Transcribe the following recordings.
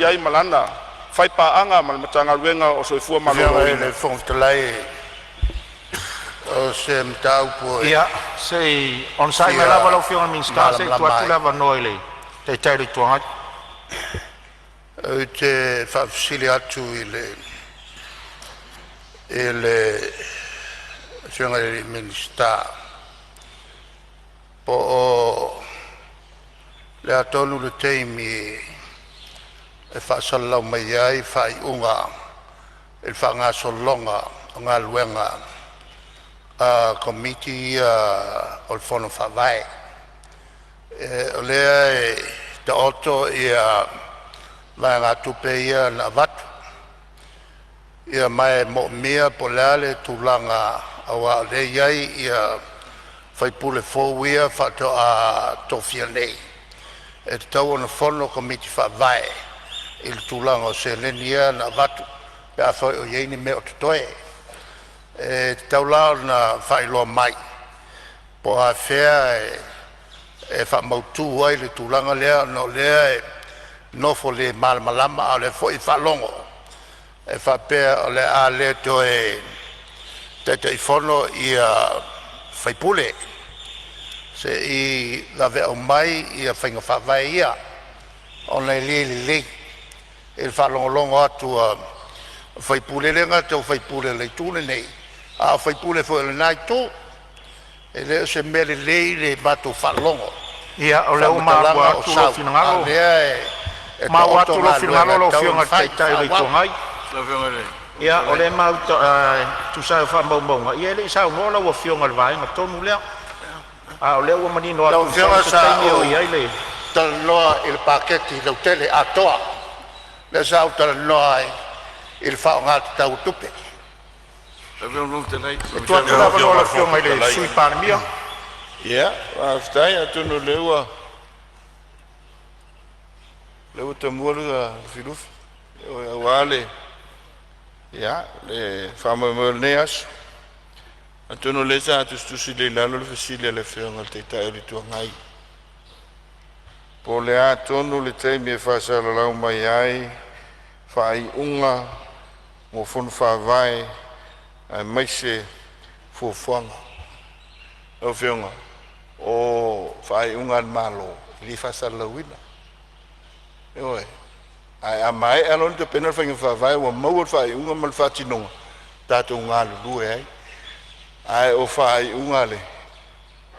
ai ma lana faipaaga ma le Matagaluega o le Soifua Afioga i Maloloina. le Fofoga Fetalai, o se mataupu e Ia, se i onosai mai fia lava lau Afioga i le Minisita se i tuu malamalama atu ai. le avanoa i le Taitai o le Itu Agai. Ou te faafesili atu i le Afioga i le Minisita, po o le a tonu le taimi e faasalalau mai ai faaiuga i le faagasologa o galuega a Komiti ia o le Fono Faavae. O lea e taoto vaegatupe ia na avatu, ia ma e moomia po o le a le tulaga aua o lea e i ai sui usufono fou ia faatoa tofia nei, e tatau ona fono Komiti Faavae i le tulaga o seleni ia na avatu pe afai o i ai ni mea o totoe. E tatau la ona faailoa mai po o afea e faamautu ai le tulaga lea ona o lea e nofo le malamalama, a o lea foi e faalogo e faapea o le a le toe Taitaifono sui usufono. Se i vave aumai faiga faavae ia ona e le lelei i le faalogologo atu a sui usufono, e le gata o sui usufono o le itu lenei, a o sui usufono foi o lena itu. E le o se mea lelei le matou faalogo Ia, i o lea ua maua faamatalaga o atu lou sau, a o finagalo, lea e maua taoto atu lou galuega finagalo e lau tatau Afioga ona i le fai Taitai o le Itu faaauau. Agai. Ia, o lea e e tusa ai o faamaumauga, ia e le i saunoa lau Afioga i le vaega tonu lea. A o lea ua manino Lau atu masalo Afioga o se sa taimi oo ou i ai le talanoa i le paketi lautele atoa, lea sa ou talanoa ai i le faaaoga tatau o tupe. E tuu atu le Lau avanoa i Afioga lau i le Fofoga Afioga i le Fetalai... Sui Palemia. Ia, faafetai. Atonu o lea ua tamua le Lufilufi aua le faamoemoe o lenei aso. Atonu o lea sa tusitusi lelei i lalo le fesili a le Afioga i le Taitai o le Itu Agai, po o le a tonu le taimi e faasalalau mai ai faaiuga mo Fono Faavae aemaise fuafuaga. Lau Afioga, o faaiuga a le Malo e le faasalalauina, ioe. Ae a maea loa ona tapena le faiga faavae ua maua le faaiuga ma le faatinoga, tatou galulue ai. Ae o faaiuga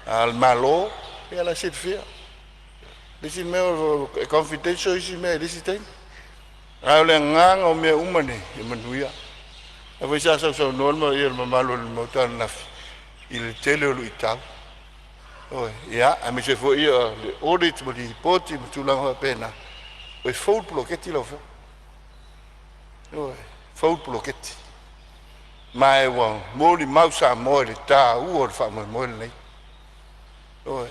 a le Malo, ia la e silafia. O le isi mea e confidential isi mea i le isi taimi. A o le agaga o mea uma nei, ia manuia. O lea foi sa sausaunoa le mamalu o le Maota ananafi i le tele o luitau, ioe, aemaise foi o le audit ma lipoti ma tulaga faapena. E fou le poloketi lau Afioga, ioe, e fou le poloketi ma e ua molimau Samoa i le taua o le faamoemoe lenei. Ioe, o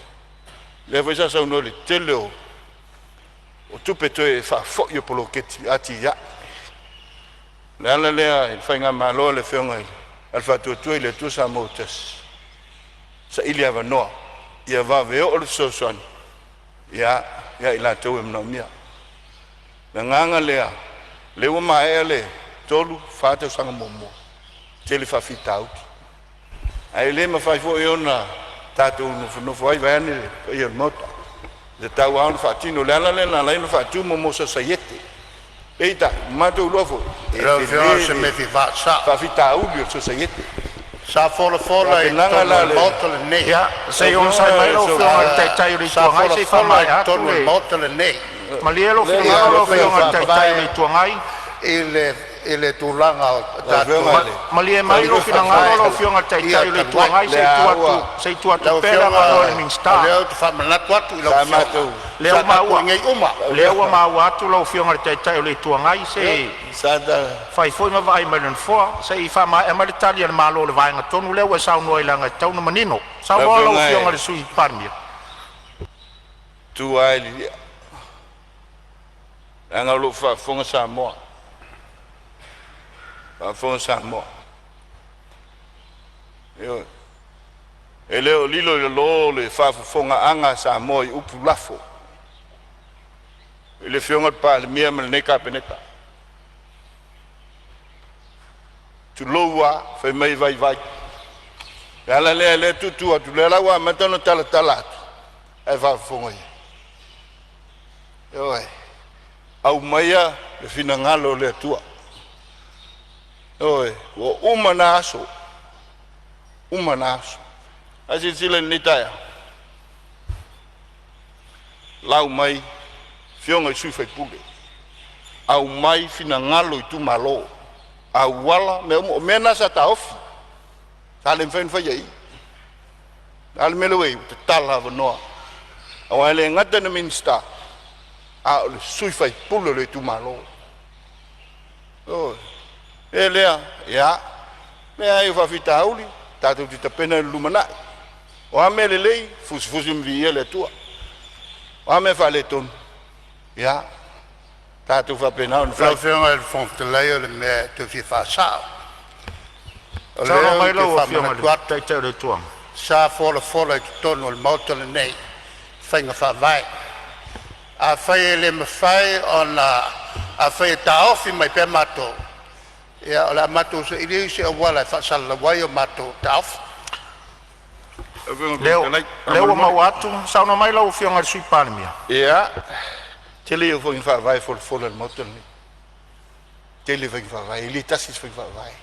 lea foi sa saunoa i le tele o tupe toe faafoi o poloketi atiae. O le ala lea i le faigamalo a le Afioga a le Faatuatua i le Atua Samoa ua Tasi, saili avanoa ia vave oo le fesoasoani ia i latou e manaomia. O le agaga lea, o lea ua maea le 3, 4 tausaga muamua, tele faafitauli, ae le mafai foi ona tatou nofonofo ai vaeane le paia o le Maota, e tatau lava ona faatino. O le ala lea na ala ai ona faatu mo sosaiete, peitai ua matou iloa foi e Lau Afioga o tele se le mea e fia faasa'o. faafitauli o le sosaiete. Sa folafola i Tapenaga totonu o la le le Maota lenei. Ia, se Lau i onosai Afioga mai lau Afioga i le Taitai o le Itu Sa Agai se i folafola i faamaea atu totonu o le le… Maota lenei Malie lou leai finagalo ia lau lau Afioga i le faiga Afioga i le Fofoga Taitai o faavae le Itu Agai. i le tulaga o Lau tatou Afioga i le Malie mai faiga lou finagalo faavae lau Afioga i le ia Taitai o le talu Itu ai. Agai, lea ua se i tuu atu Lau pea le Afioga avanoa i le o Minisita. lea ou te faamanatu atu i lau sa Afioga, matou Lea sa ua tatou i maua, inei uma. lau lea ua Afioga maua atu lau Afioga i le Taitai o le Itu Agai, se sa ta fai foi ma vaai mai i le Nofoa. Se i faamaea mai le tali a le Malo i le vaega tonu lea ua e saunoa ai leaga e tatau ona manino. Lau Saunoa lau Afioga Afioga i le e Sui Palemia. tu lava i lilia leaga o lo o faafofoga Samoa, faafofoga Samoa. Ioe, e le o lilo i lalo le faafofogaaga a Samoa i upu lafo. i le Afioga i le Palemia ma lenei Kapeneta, tulou a, fai mai e vaivai. O le ala lea o lea e tuutu atu, o lea la ua amata ona talatala atu, ae faafofoga i ai. Ioe, aumaia le finagalo o le Atua. Ioe, ua uma na aso, uma na aso. Ae silasila i lenei taeao, lau mai afioga i sui usufono, aumai finagalo o itumalo, auala ma mea uma. O mea na sa taofi, sa le mafai ona faia i i. A o le mea lea ua i ai? Ua tatala avanoa, aua e le gata ina Minisita a o le sui usufono o le itumalo. Ioe. O le mea lea, ia, leai o faafitauli tatou te tapena i le lumanai. O a mea lelei, fusifusi ma viia le Atua. O a mea faaletonu, ia tatou faapena ona Lau fai. Afioga i le Fofoga Fetalai o le mea e toe fia faasa'o. O Saunoa lea ou mai te lau Afioga i le faamanatu atu, Taitai o le Itu Agai. sa folafola i totonu o le Maota lenei faiga faavae. Afai e le mafai ona, afai e taofi mai pea matou, ia o le a matou sailia se auala e faasalalau ai o matou taofi. Lau Afioga i le Leo, Fofoga Fetalai, lea ua faamolemole. maua atu. Saunoa mai lau Afioga i le Sui Palemia. Ia, tele ia o faiga faavae e folafola i le Maota lenei. Tele faiga faavae, e le tasi se faiga faavae.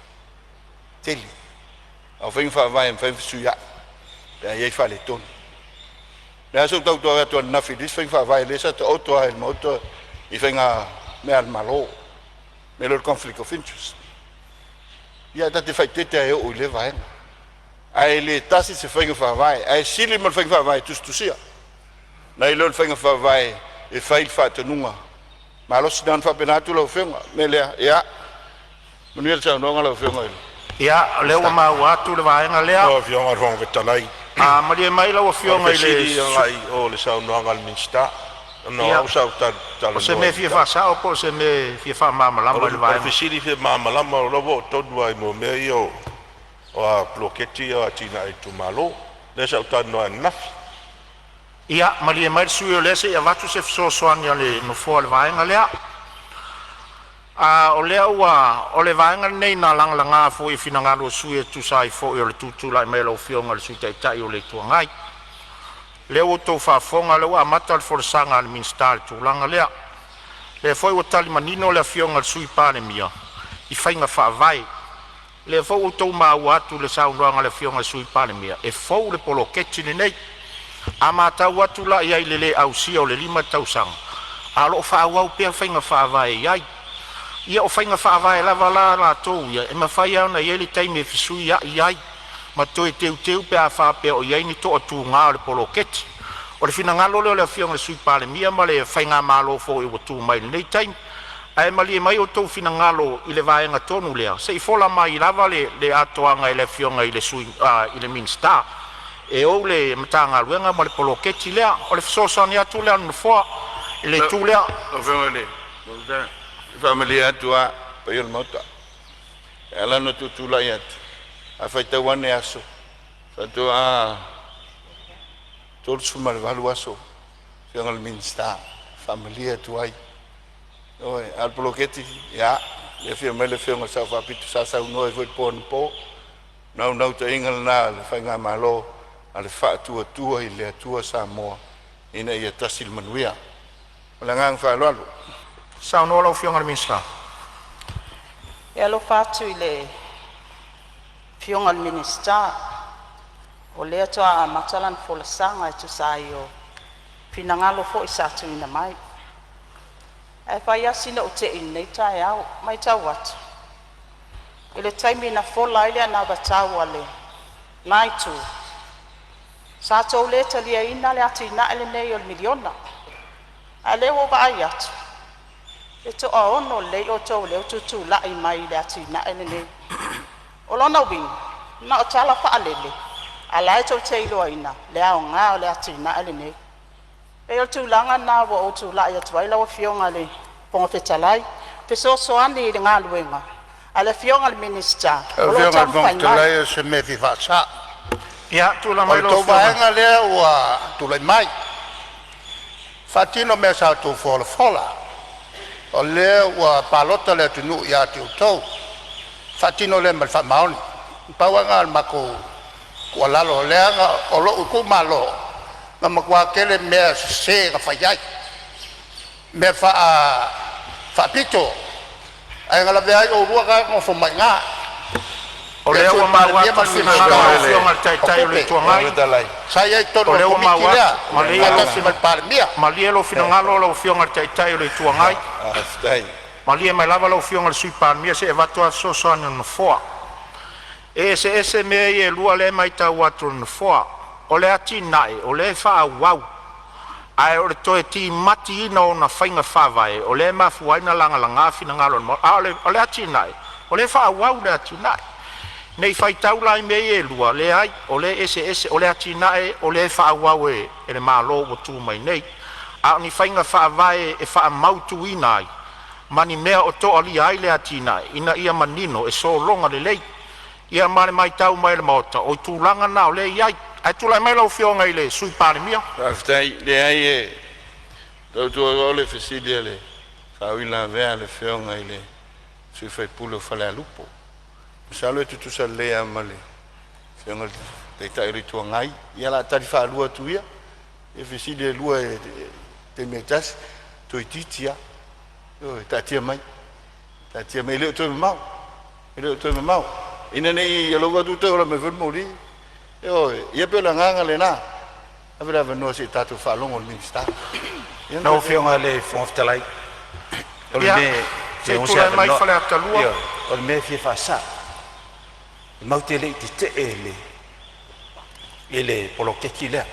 Tele. A o faiga faavae e mafai ona fesuiai pe a i ai faaletonu. O le a sa ou tau atu ananafi i le isi faiga faavae lea sa taoto lava i le Maota i faiga mea a le Malo, mea lea o le conflict of interest. Ia ta te faaeteete lava e oo i lea vaega. Ae le tasi se faiga faavae, ae sili ma le faiga faavae tusitusia nai lo le faiga faavae e fai i le faatonuga malosi. Na ona faapena atu lau Afioga. O le mea lea, ia manuia le saunoaga lau Afioga i le Ia, o lea ua Minisita. maua atu le vaega lea. Lau Afioga i le Fofoga Fetalai, A malie mai lau o le Afioga i le fesili agai i o i le saunoaga a le Minisita ona o Ia, au sa ou o se talanoa mea i e le fia mataupu. faasao po o se mea e fia O faamalamalama le i le o le vaega. fesili fia malamalama o la ua oo tonu lava i mea ia o a poloketi ia o atinae a itumalo, lea sa ou talanoa ai ananafi. Ia malie mai le sui usufono o lea se i avatu se fesoasoani a le Nofoa i le vaega lea. A o lea ua o le vaega lenei na lagalaga foi i finagalo o sui usufono e tusa ai foi o le tutulai mai o lau Afioga i le Sui Taitai o le Itu Agai. O lea ua outou faafofoga o lea ua amata le folasaga a le Minisita i le tulaga lea. O lea foi ua tali manino le Afioga i le Sui Palemia i faiga faavae. O lea foi ua outou maua atu i le saunoaga a le Afioga i le Sui Palemia, e fou le poloketi lenei. A matau atu la i ai i le le ausia o le 5 tausaga, a o lo o faaauau pea faiga faavae e i ai. Ia o faiga faavae lava la latou ia, e mafai lava ona i ai le taimi e fesuiai ai ma toe teuteu pe a faapea o i ai ni toatuga o le poloketi. O le finagalo lea o le Afioga i le Sui Palemia ma le faigamalo foi ua tu mai i lenei taimi. Ae malie mai outou finagalo i le vaega tonu lea, se i fola mai lava le atoaga e le Afioga i le Minisita e ou le Matagaluega ma le poloketi lea. O le fesoasoani atu lea a le Nofoa i le itu lea. Lau Afioga i le Fofoga Fetalai, e faamalie atu lava i le paia o le Maota, e ala ona tutulai atu, a faitau ane aso, faatoa 38 aso o le afioga i le Minisita. E faamalie atu ai, ioe, a o le poloketi, ia, lea e afio mai le Afioga i le Sao Faapito sa saunoa ai foi i le po anapo. O le naunautaiga lena o le faigamalo a le Faatuatua i le Atua Samoa ina ia tasi le manuia. Ma le agaga faaaloalo. Saunoa lau Afioga i le Minisita. E alofa atu i le Afioga i le Minisita, o lea faatoa amata lana folasaga e tusa ai o finagalo foi sa tuuina mai. Ae fai lava sina ou tei i lenei taeao, e matau atu i le taimi na fola ai le anavatau a lena itu, sa outou le taliaina le atinae lenei o le miliona. A o lea ua ou vaai atu e toaono lelei outou o lea ua tutulai mai i le atinae lenei. O lona uiga na o tala faalele, a o la e tou te iloaina le aoga o le atinae lenei. E pei o le tulaga lena ua ou tulai atu ai lau Afioga i le Fofoga Fetalai, e fesoasoani i le galuega a le Afioga i le Minisita Lau o lo o Afioga i le Fofoga taumafai mai. Fetalai o se mea e fia faasa'o. Ia tulai O mai le lau tou Afioga. vaega lea ua tulai mai, Faatino mea sa outou folafola, o lea ua palota le atunuu ia te outou, faatino lea ma le faamaoni. Pau lava lena o le matou tuualalo leaga o lou itumalo na matua tele mea sese na fai ai, mea faapito, ae na lavea ai oulua na e nonofo mai i ina. O Le lea Sui ua maua Palemia atu ma le le Sui finagalo o Minisita lau Afioga i le o Taitai o le Tupe Itu Agai. sa i ai i totonu O o le lea ua Komiti maua lea atu, malie lou faatasi ma le Palemia. Malie lou finagalo lau Afioga i le Taitai o le Itu Agai. Malie mai lava lau Afioga i le Sui Palemia se i avatu le fesoasoani a le Nofoa. E eseese mea ia e lua lea e matau atu e le Nofoa. O le atinae o lea e faaauau, ae o le toe timatiina o ona faiga faavae o lea e mafua ai ona lagalaga finagalo o le Maota. A o le atinae, o lea e faaauau le atinae. Ne i faitau la i mea ia e lua, leai o lea e eseese. O le atinae o lea e faaauau e le Malo ua tu mai nei, a o ni faiga faavae e faamautuina ai ma ni mea o toalia ai le atinae ina ia manino e sologa lelei. Ia ma le matau mai a le Maota, o tulaga na o lea e i ai. Ae tulai mai lau Afioga i le Sui Palemia. Faafetai. Leai e tautua le fesili a le faauilavea a le Afioga i le sui usufono o Falealupo. Masalo e tutusa lelei lava ma le Afioga i le Taitai o le Itu Agai. Ia o le a tali faalua atu ia i fesili e lua i le taimi e tasi, toeitiiti lava. Ioe, taatia mai, taatia mai e le o toe mamao, e le o toe mamao. Ina ne i alu atu toe ola mai foi le moli. Ioe, ia pei o le agaga lena, ave le avanoa se i tatou faalogo i le Minisita. Ia Lau Afioga i le Fofoga Fetalai, o le Ia, mea e se fia i maua se tulai mai avanoa. Faleata 2. Ioe, o le mea e fia faasa'o, e matou te le i tete'e i le i le poloketi lea,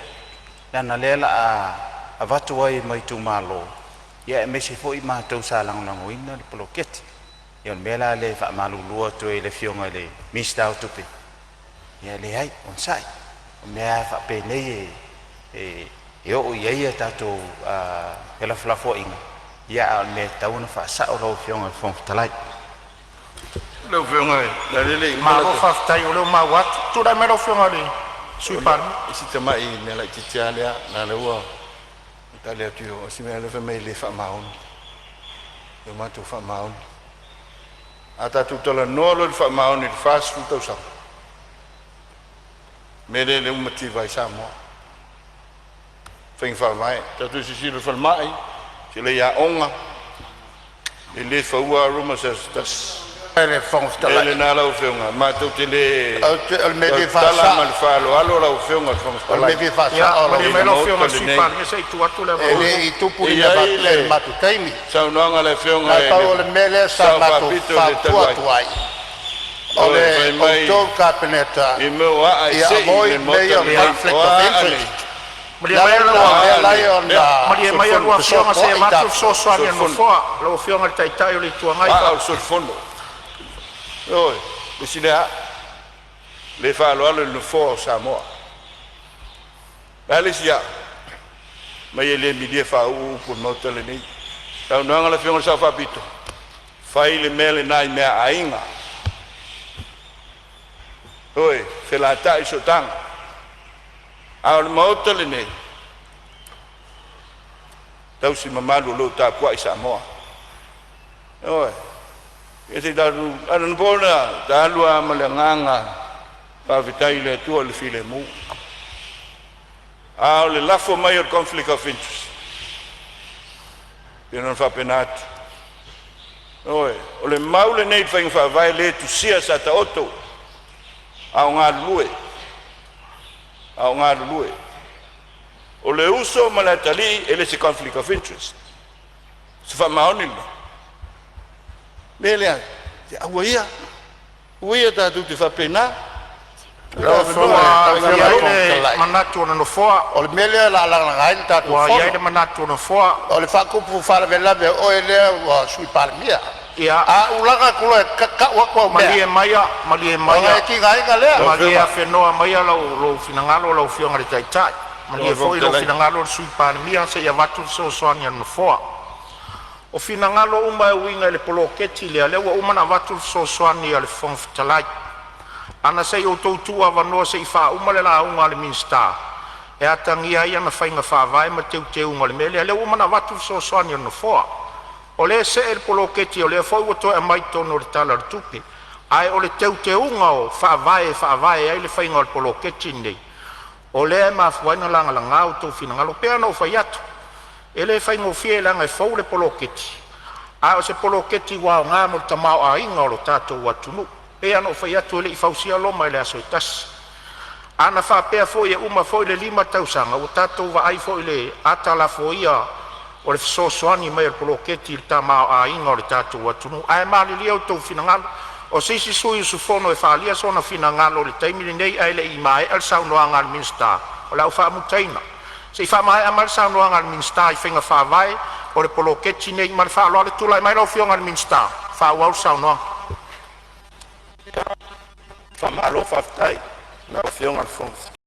leaga o lea o le a avatu ai ma itumalo aemaise foi matou sa lagolagoina le poloketi. Ia o le mea la lea e faamalulu atu ai i le Afioga i le Minisita o Tupe, ia leai, onosai. O mea a faapenei e oo i ai a tatou felafolafoaiga, ia a o le mea e tatau ona faasa'o lau Afioga i le Fofoga Fetalai. Lau Afioga leaga o lea e le i uma Malo lau faafetai o lea ua maua atu. Tulai mai lau Afioga i le Sui Palemia. Si tamai mea laitiiti lava lea, leaga o lea ua tali atu i o, o si mea lea fai mai e le faamaoni, e matou faamaoni. A tatou talanoa loa i le faamaoni i le 40 tausaga, o le mea lea lea ua mativa ai Samoa, faiga faavae. Tatou silasila i le falemai, silasila i aoga, e le fauina lava Roma i se aso se tasi. Le Fofoga O le mea Fetalai, lena lau Afioga, matou te le o le mea e fia tautala ma faasao, le faaaloalo lau Afioga i le Fofoga o le mea Fetalai e fia Ia faasao lau malie i le mai Afioga, lau Afioga Maota i le Sui lenei. Palemia se i tuu atu le e E avanoa. le i tupu e ni i mea ai faapea i le le matou taimi. saunoaga a le Na Afioga o le i pau o le le mea lea sa Sao matou Faapito i le talu fautua ai, atu ai, o ioe, fai le mai outou Kapeneta i mea o aa e ia sei i avoid le mea Maota ia o lenei, Ia conflict o of a aa interest. nei, O malie le maia ala lau o lena o a lea e aa ala nei, ai ia, ona Malie maia solifono, lua Afioga se i fesoasoai avatu le tatou. fesoasoani a le solifono, Nofoa. Lau Afioga i le Taitai o le Itu Agai. aa o le solifono. Ioe, le isi lea aa, le faaaloalo i le Nofoa o Samoa. O le a le isi aa? Mai e le milia faauu upu o le Maota lenei. Saunoaga a le Afioga i le Sao Faapito, fai le mea lena i meaaiga, ioe, felatai i sootaga. A o le Maota lenei, tausi mamalu o lo o tapuai Samoa. Ioe, ia se i tatou anapo na ta alu lava ma le agaga faafetai i le Atua i le filemu. A o le lafo mai o le conflict of interest, e pei ona faapena atu. Ioe, o le mau lenei i le faiga faavae le tusia sa taoto a o galulue, a o galulue. O le uso ma le atalii e le se conflict of interest. Se faamaoni lena. Le lea, aua ia, aua ia tatou te faapena. Lau Afioga Ua lau i Afioga i le ai Fofoga le Fetalai, manatu o le Nofoa, o le mea lea o le a lagalaga ai le tatou ua i ai fono, le manatu o le Nofoa, o le faatupu faalavelave o oe lea ua Sui Palemia. ia A ou laga atu loa e tau atu au mea, malie maia, malie ona maia, e tigaina lea. Lau malie Afioga, afenoa maia lou finagalo lau Afioga i le Taitai. lau Malie Afioga foi lou Fetalai, finagalo le Sui Palemia se i avatu le fesoasoani a le Nofoa. O finagalo uma e uiga i le poloketi lea, lea ua uma ona avatu le fesoasoani a le Fofoga Fetalai. Ana se i outou tuuavanoa se i faauma le lauga a le Minisita, e atagia ai ana faiga faavae ma teuteuga o le mea lea. Lea ua uma ona avatu le fesoasoani a le Nofoa, o lea e see le poloketi o lea foi ua toe aumai totonu o le Tala o le Tupe, ae o le teuteuga o faavae e faavae ai le faiga o le poloketi lenei, o lea e mafua ai ona lagalaga outou finagalo. E pei ona ou fai atu, e le faigofie leaga e fou le poloketi, a o se poloketi ua aoga mo le tamaoaiga o le tatou atunuu. E pei lava ona ou fai atu, e le i fausia Roma i le aso e tasi. Ana faapea foi e uma foi le 5 tausaga, ua tatou vaai foi i le ata lafoia o le fesoasoani mai o le poloketi i le tamaoaiga o le tatou atunuu. Ae malilie outou finagalo, o se isi sui usufono e faaalia sona finagalo i le taimi lenei ae le i maea le saunoaga a le Minisita, o le a ou faamutaina. Se i faamaea mai le saunoaga a le Minisita i faiga faavae o le poloketi lenei. Ma le faaaloalo, tulai mai lau Afioga i le Minisita e faaauau le saunoaga. Faamalo faafetai i lau Afioga i le Fofoga